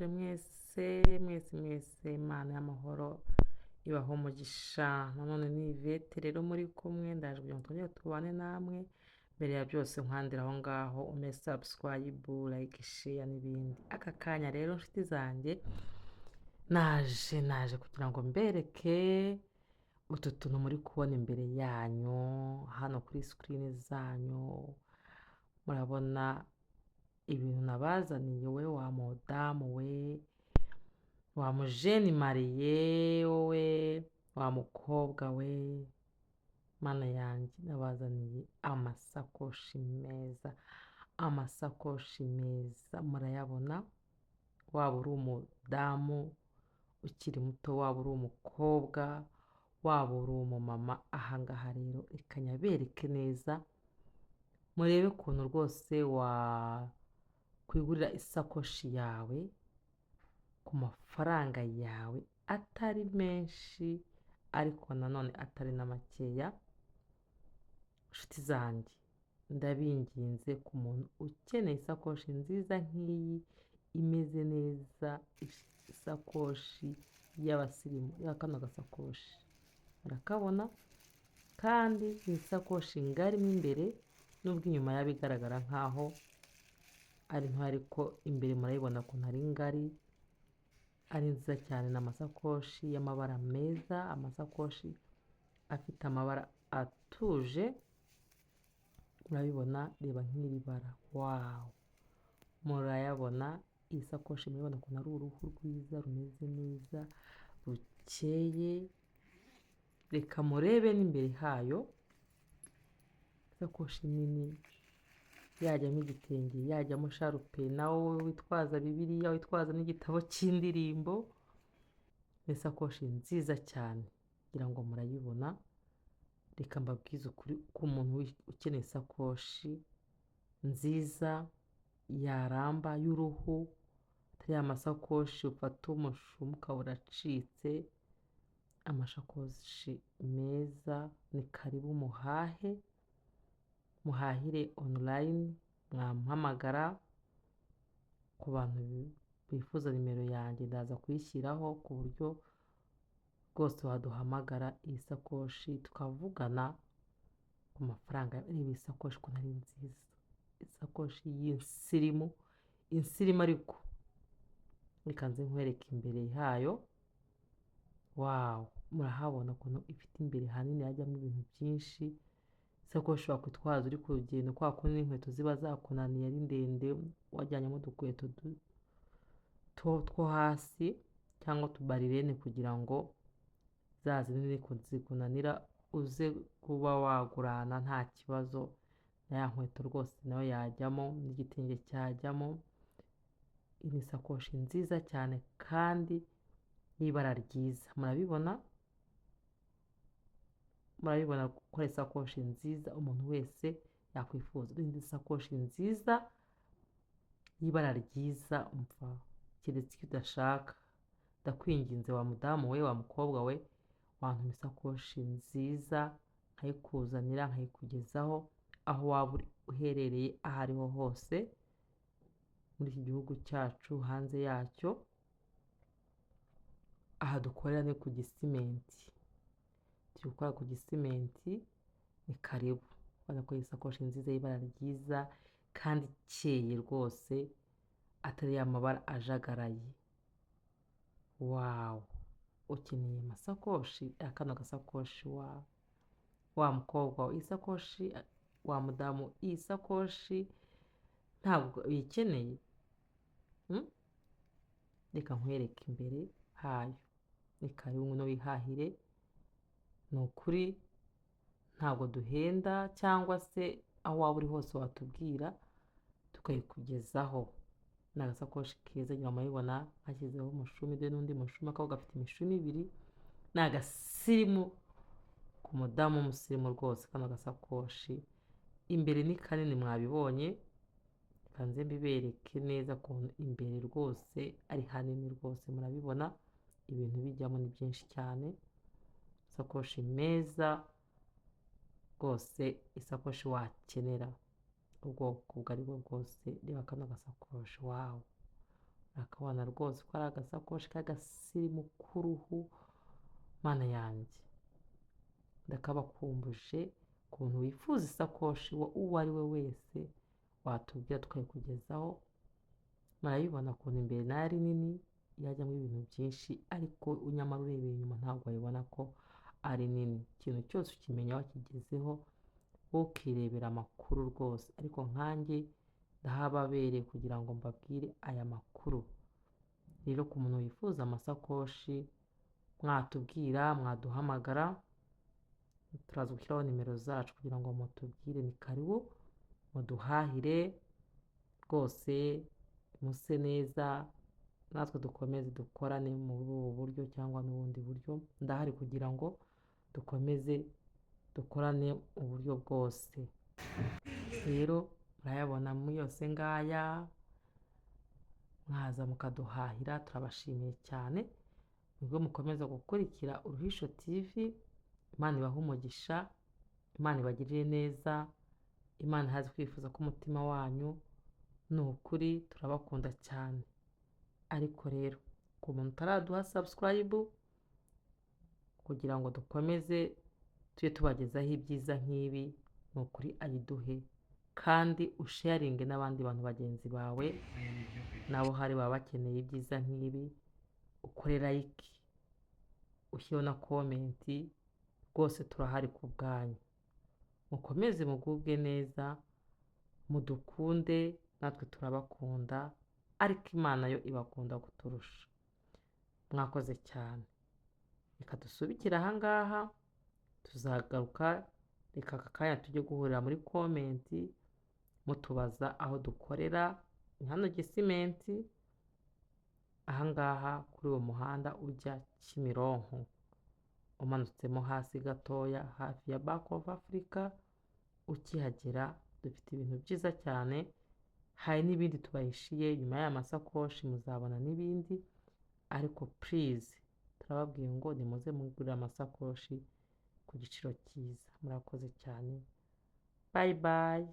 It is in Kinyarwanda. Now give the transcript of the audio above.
Mwese mwese mwese, Imana y'amahoro ibaho umugisha. Nanone ni Yvette rero muri kumwe, ndaje kugira ngo twongere tubane namwe. Mbere ya byose nkwandira aho ngaho ume subscribe, like, share n'ibindi. Aka kanya rero nshuti zanjye, naje kugira ngo mbereke utu tuntu muri kubona imbere yanyu hano kuri screen zanyu. Murabona ibintu nabazaniye, we wa mudamu, we wa mujeune mariée, wowe wa mukobwa we. Mana yanjye, nabazaniye amasakoshi meza, amasakoshi meza murayabona. Waba uri umudamu ukiri muto, waba uri umukobwa, waba uri umumama, ahangaha rero reka nyabereke neza, murebe ukuntu rwose wakwigurira isakoshi yawe ku mafaranga yawe atari menshi ariko nanone atari na makeya. Nshuti zanjye, ndabinginze, ku muntu ukeneye isakoshi nziza nk'iyi imeze neza, isakoshi y'abasirimu ya kano gasakoshi murakabona, kandi ni isakoshi ngari mo imbere, nubwo inyuma yaba igaragara nkaho ari nto, ariko imbere murayibona ukuntu ari ngari, ari nziza cyane. Ni amasakoshi y'amabara meza, amasakoshi afite amabara atuje, murabibona. Reba nk'iri bara, wow, murayabona. Iyi sakoshi murabibona ukuntu ari uruhu rwiza rumeze neza rukeye. Reka murebe n'imbere hayo, isakoshi nini yajyamo igitenge, yajyamo écharpe, nawe witwaza Bibiliya, witwaza n'igitabo cy'indirimbo. Ni isakoshi nziza cyane, ngira ngo murayibona. Reka mbabwize ukuri ko umuntu ukeneye isakoshi nziza yaramba y'uruhu, atari ya masakoshi ufata umushumi ukaba uracitse, amashakoshi meza, ni karibu muhahe, muhahire online. Mwampamagara ku bantu bifuza nimero yanjye, ndaza kuyishyiraho ku buryo rwose waduhamagara iyi sakoshi tukavugana ku mafaranga. Reba iyi sakoshi ukuntu ari nziza, isakoshi y'insirimu, insirimu ariko. Reka nze nkwereke imbere hayo. Wow, murahabona ukuntu ifite imbere hanini hajyamo ibintu byinshi. Isakoshi wakwitwaza uri ku rugendo, kwa kundi n'inkweto ziba zakunaniye ari ndende, wajyanyemo udukweto two hasi cyangwa utuballerines, kugira ngo za zindi zikunanira uze kuba wagurana nta kibazo. Na ya nkweto rwose nayo yajyamo, n'igitenge cyajyamo. Iyi ni isakoshi nziza cyane kandi y'ibara ryiza, murabibona, murabibona ko ari isakoshi nziza umuntu wese yakwifuza. Indi sakoshi nziza y'ibara ryiza, umva, keretse icyo udashaka. Ndakwinginze wa mudamu we, wa mukobwa we, wantuma isakoshi nziza nkayikuzanira, nkayikugezaho aho waba uri uherereye aho ariho hose muri iki gihugu cyacu, hanze yacyo. Aha dukorera ni ku Gisimenti, turi gukora ku Gisimenti, ni karibu. Ubona ko iyi sakoshi nziza y'ibara ryiza kandi ikeye rwose, atari ya mabara ajagaraye. Wow, ukeneye amasakoshi, kano gasakoshi, wa mukobwa we, iyi sakoshi, wa mudamu, iyi sakoshi ntabwo uyikeneye? Reka nkwereke imbere hayo. Ni karibu, ngwino wihahire. Ni ukuri ntabwo duhenda, cyangwa se aho waba uri hose watubwira tukayikugezaho. Ni agasakoshi keza, nyuma murabibona hashyizeho umushumi, dore n'undi mushumi, akaba gafite imishumi ibiri. Ni agasirimu ku mudamu w'umusirimu rwose. Kano gasakoshi imbere ni kanini, mwabibonye. Reka nze mbibereke neza ukuntu imbere rwose ari hanini rwose, murabibona ibintu bijyamo ni byinshi cyane. Isakoshi meza rwose, isakoshi wakenera ubwoko ubwo ari bwo bwose. Reba kano gasakoshi, wow. Akabona rwose ko ari agasakoshi k'agasirimu k'uruhu. Mana yanjye, ndakabakumbuje. Ukuntu wifuza isakoshi uwo ari we wese watubwira tukayikugezaho. Murayibona ukuntu imbere nayo ari nini, yajyamo ibintu byinshi, ariko nyamara urebeye inyuma ntabwo wabibona ko ari nini. Ikintu cyose ukimenya wakigezeho, wowe ukirebera amakuru rwose. Ariko nkanjye ndahababereye kugira ngo mbabwire aya makuru. Rero ku muntu wifuza amasakoshi mwatubwira, mwaduhamagara, turaza gushyiraho nimero zacu kugira ngo mutubwire. Ni karibu muduhahire rwose, muse neza, natwe dukomeze dukorane muri ubu buryo cyangwa n'ubundi buryo. Ndahari kugira ngo dukomeze dukorane mu buryo bwose. Rero murayabona muri yose ngaya, mwaza mukaduhahira, turabashimiye cyane. Nibwo mukomeza gukurikira Uruhisho TV. Imana ibahe umugisha, Imana ibagirire neza, Imana ihaze kwifuza k'umutima wanyu. Ni ukuri turabakunda cyane. Ariko rero ku muntu utaraduha subscribe kugira ngo dukomeze tujye tubagezaho ibyiza nk'ibi, ni ukuri ayiduhe, kandi usharinge n'abandi bantu bagenzi bawe nabo hari baba bakeneye ibyiza nk'ibi. Ukore like, ushyireho na comment, rwose turahari ku bwanyu. Mukomeze mugubwe neza, mudukunde, natwe turabakunda, ariko Imana yo ibakunda kuturusha. Mwakoze cyane. Reka dusubikire ahangaha, tuzagaruka. Reka aka kanya tujye guhurira muri comment mutubaza aho dukorera. Ni hano Gisimenti, ahangaha kuri uwo muhanda ujya Kimironko, umanutsemo hasi gatoya hafi ya Bank of Africa. Ukihagera dufite ibintu byiza cyane, hari n'ibindi tubahishiye nyuma y'aya masakoshi, muzabona n'ibindi. Ariko please turababwiye ngo nimuze mugurire amasakoshi ku giciro cyiza. Murakoze cyane, bye bye.